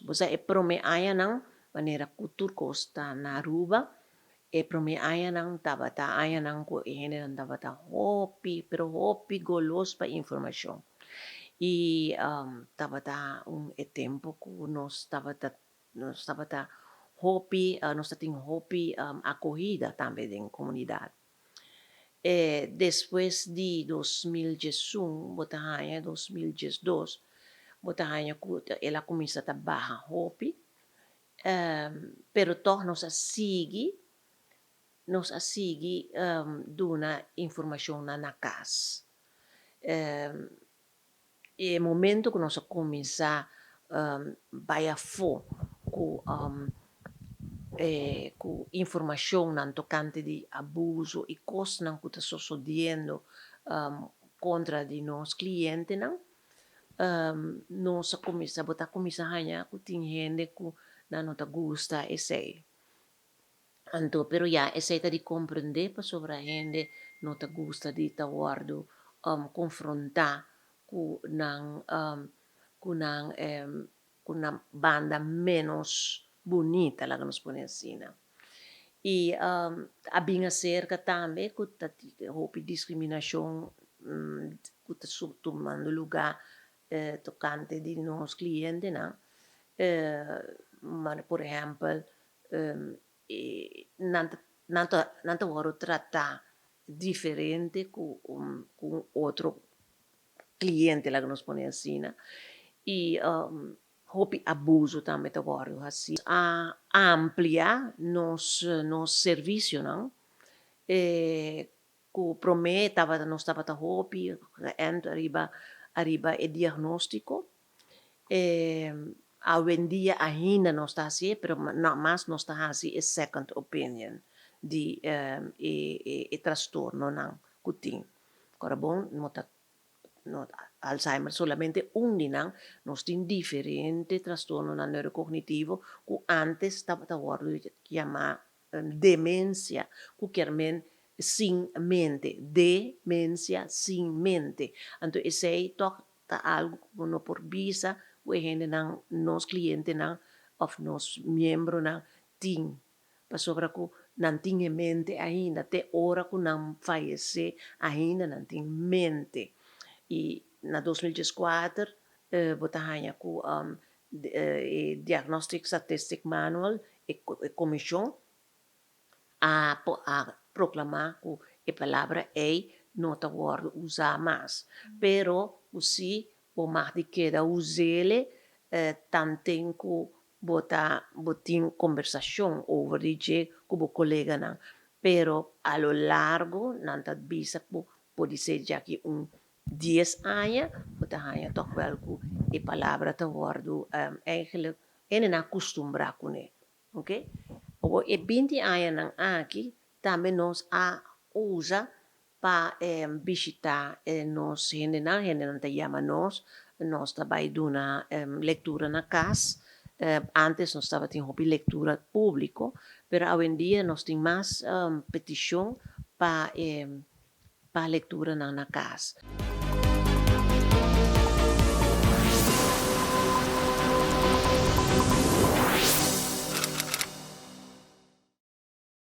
Bo sa e promé añanan, manera ku tur kos ta na Aruba, e promé añanan tabata añanan ku e hendenan tabata hopi, pero hopi golos pa informashon. I tabata un e tempu ku nos tabata nos tabata hopi nos ta tin hopi akohida tambe den komunidat. E despues di 2011 bo ta haña 2012 bo ta haña ku el a kuminsá ta baha hopi, pero tòg nos a sigui nos a sigui duna informashonnan na kas. E momento ku nos a kuminsá bai afó ku ku informashonnan tokante di abuso i kosnan ku ta sosodiendo kontra di nos klientenan, nos a kuminsá, bo ta kuminsá haña ku tin hende ku nan no ta gusta esei. Anto, pero ya, esei ta di komprendé pasobra hende no ta gusta di ta wòrdu konfrontá ku nan ku nan ku nan banda ménos bunita, laga nos pone asina. I a bin aserka tambe ku ta hopi diskriminashon ku ta tumando lugá tokante di nos klientenan. Por ehèmpel, nan ta nan ta nan ta wòrdu tratá diferente ku un ku un otro kliente laga nos pone asina i hopi abuso tambe ta wòrdu hasí. A amplia nos nos servisionan ku promé tabata nos tabata hopi geënt ariba ariba e diagnóstiko. Awendia ainda nos ta hasié, pero mas nos ta hasi e second opinion di e trastornonan ku tin. Ora bon, no ta Alzheimer solamente un di nan, nos tin diferente trastornonan neurokognitivo ku ántes tabata wòrdu yamá demensia, ku kier men sin mente, de-mensia, sin mente. Anto esei tòg ta algu ku bo no por bisa ku e hendenan, nos klientenan òf nos miembronan tin, pasobra ku nan tin e mente ainda, te ora ku nan fayesé ainda nan tin mente. I na 2014 bo ta haña ku e Diagnostic Statistic Manual, e komishon, a a proklamá ku e palabra ei no ta wòrdu usá mas, pero ku si bo mag di keda us'ele tanten ku bo ta bo tin kombersashon over di dje ku bo koleganan. Pero a lo largo nan ta bisa ku podisé djaki un 10 aña bo ta haña tòg wèl ku e palabra ta wòrdu eigenlijk hende nan a kustumbrá kuné. Ok. Awor e 20 añanan aki tambe nos a usa pa bishitá nos hendenan, hendenan ta yama nos, nos ta bai duna lektura na kas. Antes nos tabatin hopi lektura públiko, pero awendia nos tin mas petishon pa pa lekturanan na kas.